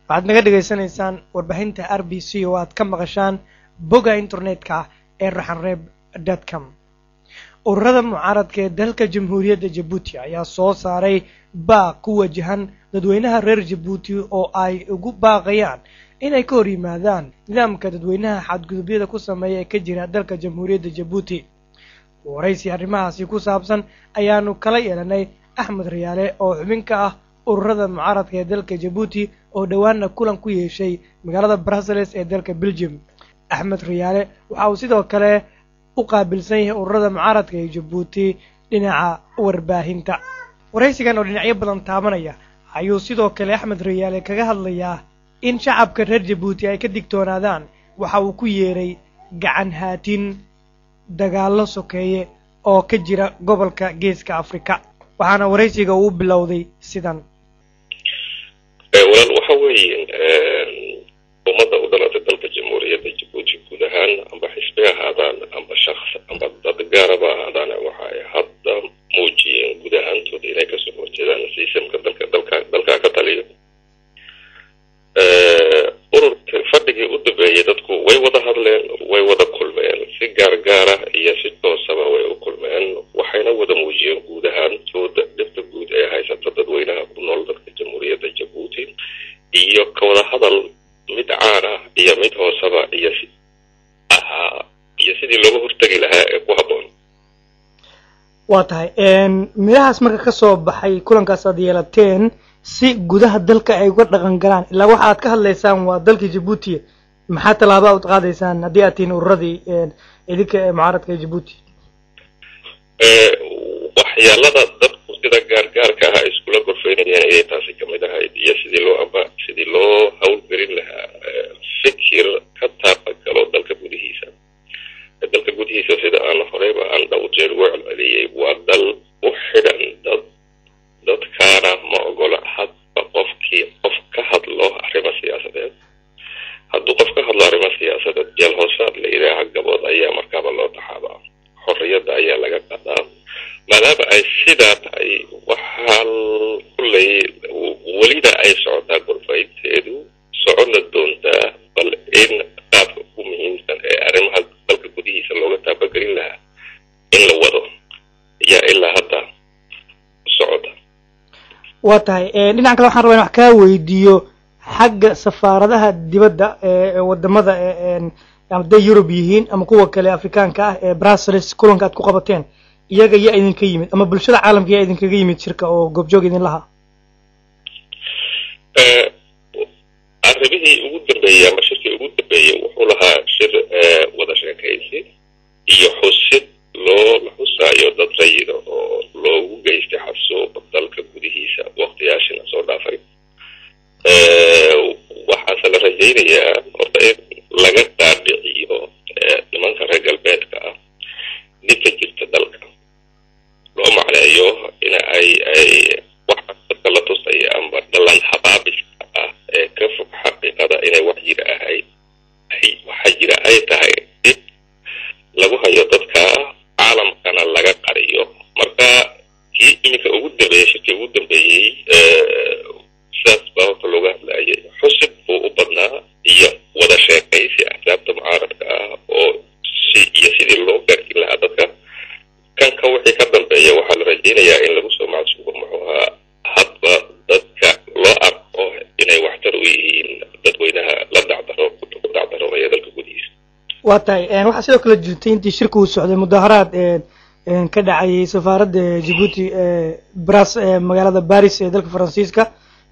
Waxaad naga dhegaysanaysaan warbaahinta RBC oo aad ka maqashaan bogga internetka ee raxanreeb.com. Ururada mucaaradka ee dalka Jamhuuriyadda Jabuuti ayaa soo saaray baaq ku wajahan dadweynaha reer Jabuuti oo ay ugu baaqayaan inay ka hor yimaadaan nidaamka dadweynaha xadgudubyada ku sameeya ee ka jira dalka Jamhuuriyadda Jabuuti. Waraysi arrimahaasi ku saabsan ayaanu kala yeelanay Axmed Riyaale oo xubin ka ah ururada mucaaradka ee dalka Jabuuti oo dhowaana kulan ku yeeshay magaalada Brussels ee dalka Belgium. Axmed Riyaale waxa uu sidoo kale u qaabilsan yahay ururada mucaaradka ee Jabuuti dhinaca warbaahinta. Waraysigan oo dhinacyo badan taabanaya ayuu sidoo kale Axmed Riyaale kaga hadlayaa in shacabka reer Jabuuti ay ka digtoonaadaan waxa uu ku yeeray gacan haatin dagaallo sokeeye oo ka jira gobolka Geeska Afrika, waxaana waraysiga uu bilowday sidan. Walaal, waxa weeye ummadda u dhalatay dalka Jamhuuriyadda Jabuuti guud ahaan, amba xisbi ahaadaan amba shaks amba dad gaaraba ahaadaan, waxa ay hadda muujiyeen guud ahaantooda inay kasoo horjeedaan systemka dalka ka taliyo. Ururka fadhigii u dambeeyey dadku way wada hadleen, way wada kulmeen, si gaar gaar ah iyo si toosaba way u kulmeen, waxayna wada muujiyeen guud ahaantooda dhibta guud ee haysata dadweynaha ku nool dalka Jamhuuriyadda Jabuuti, iyo ka wada hadal mid caan ah iyo mid hoosaba iyo si ahaa iyo sidii looga hortegi lahaa ee ku habboon. Waa tahay, midhahaas marka ka soo baxay kulankaas aad yeelateen si gudaha dalka ay uga dhaqan galaan, ilaa waxa aad ka hadlaysaan waa dalka Jabuuti, maxaa tallaaba aad qaadaysaan haddii aad tihiin ururadii idinka ee mucaaradka ee Jabuuti? Waxyaalada dadku sida gaargaarka ah ay iskula gorfeynayeen ayay taasi kamid ahayd, iyo sidii loo amba sidii loo howlgelin lahaa fikir ka taabagalo dalka gudihiisa. Dalka gudihiisa, sida aan horeyba aan dhowr jeer ugu celceliyey, waa dal u xidhan dad, dadkaana ma ogola hadba qofkii qof ka hadlo arrimo siyaasadeed. Hadduu qof ka hadlo arrimo siyaasadeed, jeel hoosaad la yidhaaha gabood ayaa markaaba loo taxaabaa, xorriyadda ayaa laga qaadaa. Maadaama ay sidaa tahay, waxaa kulley welina ay socotaa gorfaynteedu, soconna doontaa bal in qaabka ugu muhiimsan ee arrimaha dalka gudihiisa looga taabagelin lahaa in la wado ayaa ilaa hadda socota. Waa tahay. Dhinaca kale, waxaan rabaa in wax kaa weydiiyo xagga safaaradaha dibadda ee wadamada, hadday Yurub yihiin ama kuwa kale Afrikaanka ah ee Brussels kulanka aad ku qabateen, iyaga yaa idinka yimid ama bulshada caalamka yaa idinkaga yimid shirka oo goobjoog idin lahaa? Arrimihii ugu dambeeyey ama shirkii ugu dambeeyey wuxuu lahaa shir wada sheekaysi iyo xusid loo la xusaayo dad rayida oo loogu geystay xasuuq dalka gudihiisa waqtiyaashina soo dhaafay. Waxaase la rajaynayaa horta in laga dhaadhiciyo nimanka reer galbeedka ah dhibka jirta dalka, loo macneeyo in ay waxa dadka la tusaya amba dhalan habaabiska ah ee ka fog xaqiiqada inay wax jira ahayd, waxa jira ay tahay dhib lagu hayo dadka, caalamkana laga qariyo. Marka kii iminka ugu dambeeyey, shirkii ugu dambeeyey, sidaas baa horta looga hadlayay. Xusid buu u badnaa iyo wada sheekaysi axsaabta mucaaradka ah oo si iyo sidii loo gaarsiin lahaa dadka. Kanka wixii ka dambeeya waxaa la rajaynayaa in lagu soo macsuubo muxuu ahaa hadba dadka loo arko inay waxtar u yihiin dadweynaha la dacdaro ku dacdaroomaya dalka gudihiisa. Waa tahay. Waxaa sidoo kale jirtay intii shirka uu socday mudaharaad ka dhacayay safaaradda Jabuuti bras magaalada Baris ee dalka Faransiiska.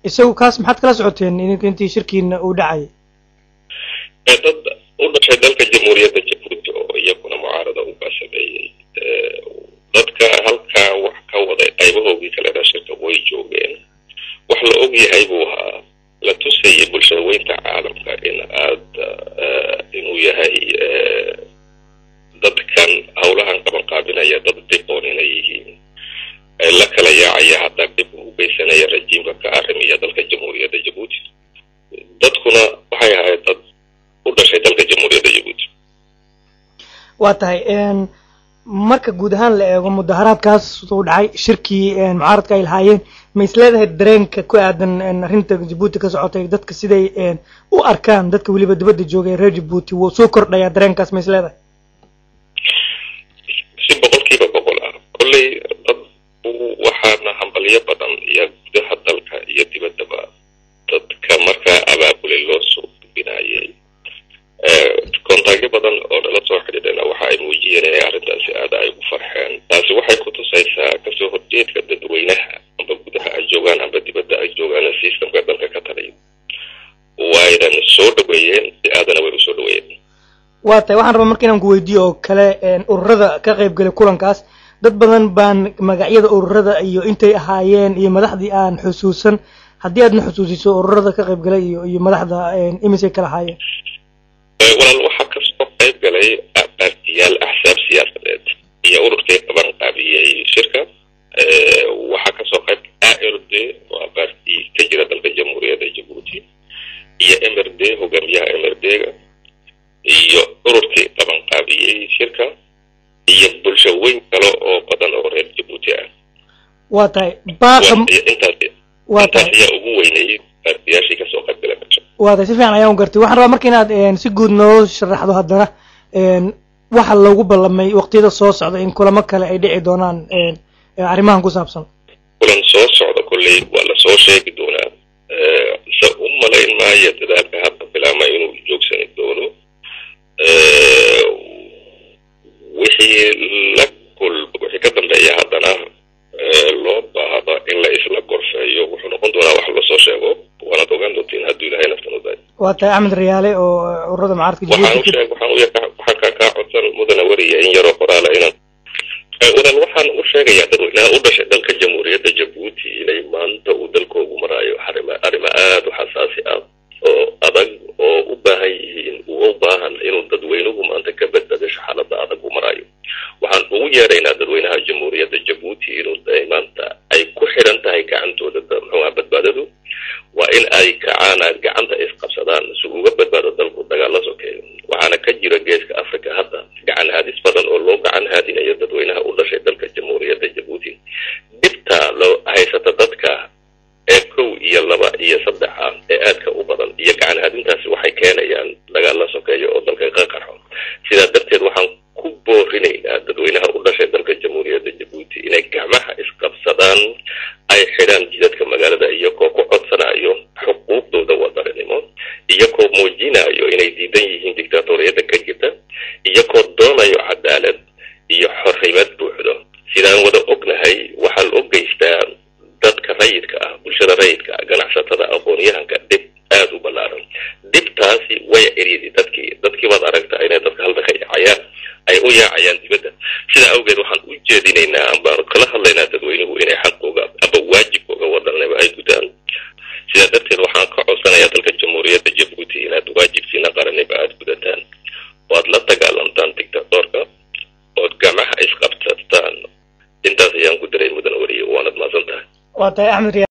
Isagu kaas maxaad kala socoteen idinka intii shirkiina uu dhacayay? Dad u dhashay dalka Jamhuuriyadda Jabuuti oo iyaguna mucaarada uga sameeyey dadka halkaa wax ka waday, qaybahoogii kalena shirka way joogeen. Wax la og yahay buu ahaa, la tusayay bulshada weynta caalamka in aad inuu yahay dadkan howlahan qaban qaabinaya dad diqoon inay yihiin, la kala yaacaya, hadda dhib u geysanaya rajiimka ka arrimiya dalka Jamhuuriyadda Jabuuti. Dadkuna waxay ahayd dad u dhashay dalka Jamhuuriyadda Jabuuti. Waa tahay. Marka guud ahaan la eego mudaharaadkaas uu dhacay, shirkii mucaaradka ay lahaayeen Ma is leedahay dareenka ku aadan arrinta Jabuuti ka socotay, dadka siday u arkaan, dadka weliba dibadda jooga ee reer Jabuuti, wuu soo kordhayaa dareenkaas, ma is leedahay? Si 100% ah. Kolley dad waxaana hambalyo badan iyo gudaha dalka iyo dibaddaba dadka markaa abaabulay loo soo gudbinayay. Kontaagyo badan oo nala soo xidhiidhana waxa ay muujiyeen inay arrintaasi aada ay ugu farxeen. Taasi waxay ku tusaysaa kasoo horjeedka dadweynaha, amba gudaha ay joogaan amba dibadda ay joogaan, systemka dalka ka taliyo. Waynan soo dhaweeyeen, si aadana way usoo dhaweeyeen. Waa tahay. Waxaan rabaa marka inaan ku weydiiyo oo kale ururada ka qayb galay kulankaas. Dad badan baan magacyada ururada iyo intay ahaayeen iyo madaxdii aan xusuusan. Haddii aadna xusuusiso ururada ka qayb galay iyo madaxda, imisay kala ahaayeen? Walaal, waxaa kasoo qayb galay baartiyaal, axsaab siyaasadeed iyo ururkii qaban qaabiyey shirka. Waxaa kasoo qayb ARD, waa baarti ka jira dalka Jamhuuriyadda Jabuuti, iyo MRD, hogaamiyaha MRD-ga, iyo ururkii qaban qaabiyey shirka, iyo bulsho weyn kale oo badan oo reer Jabuuti ah. Waa tahay. Baaqa intaas. Waa tahay. Intaas ayaa ugu weynayay baartiyaashii kasoo qayb galay meesha. Waa tahay, si fiican ayaan u gartay. Waxaan rabaa marka inaad si guud noo sharaxdo haddana waxa loogu ballamay waqtiyada soo socda, in kulamo kale ay dhici doonaan arrimahan ku saabsan. Kulan soo socda kolley waa lasoo sheegi doonaa. Se u malayn maayo dadaalka hadda bilaama inuu joogsani doono. Wixii la kul wixii ka dambeeya haddana loo baahdo in la isla gorfeeyo, wuxuu noqon doonaa wax lasoo sheego, waanaad ogaan doontiin hadduu Ilahay naftan u daay. Waa tahay. Axmed Riyaale oo ururada mucaaradka Waxaan u Jabuuti sheeg waxaan u waxaan kaa codsan, mudana weriya, in yaroo qoraala inaan. Walaal, waxaan u sheegayaa dadweynaha u dhashay dalka Jamhuuriyadda Jabuuti inay maanta uu dalkoogu maraayo arrimo aada u xasaasi ah oo adag, oo u baahan yihiin, uga baahan inuu dadweynuhu maanta ka badbaadasho xaaladda adag uu maraayo. Waxaan ugu yeeraynaa dadweynaha Jamhuuriyadda Jabuuti inuu maanta ay ku xidhan tahay gacantooda muxuu aha badbaadadu. Waa in ay kacaan, gacanta isqabsadaan si uga badbaado dalku dagaal la sokeeyo. Waxaana ka jira geeska Africa hadda gacan haadis badan oo loo gacan haadinayo dadweynaha u dhashay dalka Jamhuuriyadda Jabuuti. Dhibta loo haysata dadka ee kow iyo laba iyo saddex ah ee aadka u badan iyo gacan haadintaasi waxay keenayaan dagaal la sokeeyo oo dalka ka qarxo. Sidaa darteed waxaan ku boorinaynaa dadweynaha u dhashay dalka Jamhuuriyadda Jabuuti inay gacmaha isqabsadaan, ay xidhaan jidadka magaalada, iyagoo ku codsanayo xuquuqdooda wadaninimo, iyagoo muujinayo inay diidan yihiin dictaatoriyadda ka jirta, iyagoo doonayo cadaalad iyo xorriyad buuxdo. Sidaan wada ognahay, waxaa loo geystaa dadka rayidka ah, bulshada rayidka ah, ganacsatada, aqoon-yahanka, dhib aada u ballaaran. Dhibtaasi way eriyadi dadkii. Dadkii baad aragtaa inay dadka halda ka yaacayaan, ay u yaacayaan dibadda. Sidaa awgeed waxaan u jeedinaynaa ambaanu kala hadlaynaa dadweynuhu inay xaqooga amba waajibkooga wadanaba ay gutaan. Sidaa darteed waxaan ka codsanayaa dalka Jamhuuriyadda Jabuuti inaad waajibkiina qaraniba aada gudataan oo aad la dagaalamtaan dictatorka, ood gamaha isqabsataan. Intaas ayaan ku diray, mudan weriye, waanad mahadsan tahay. Waa tahay, Axmed Riyaale.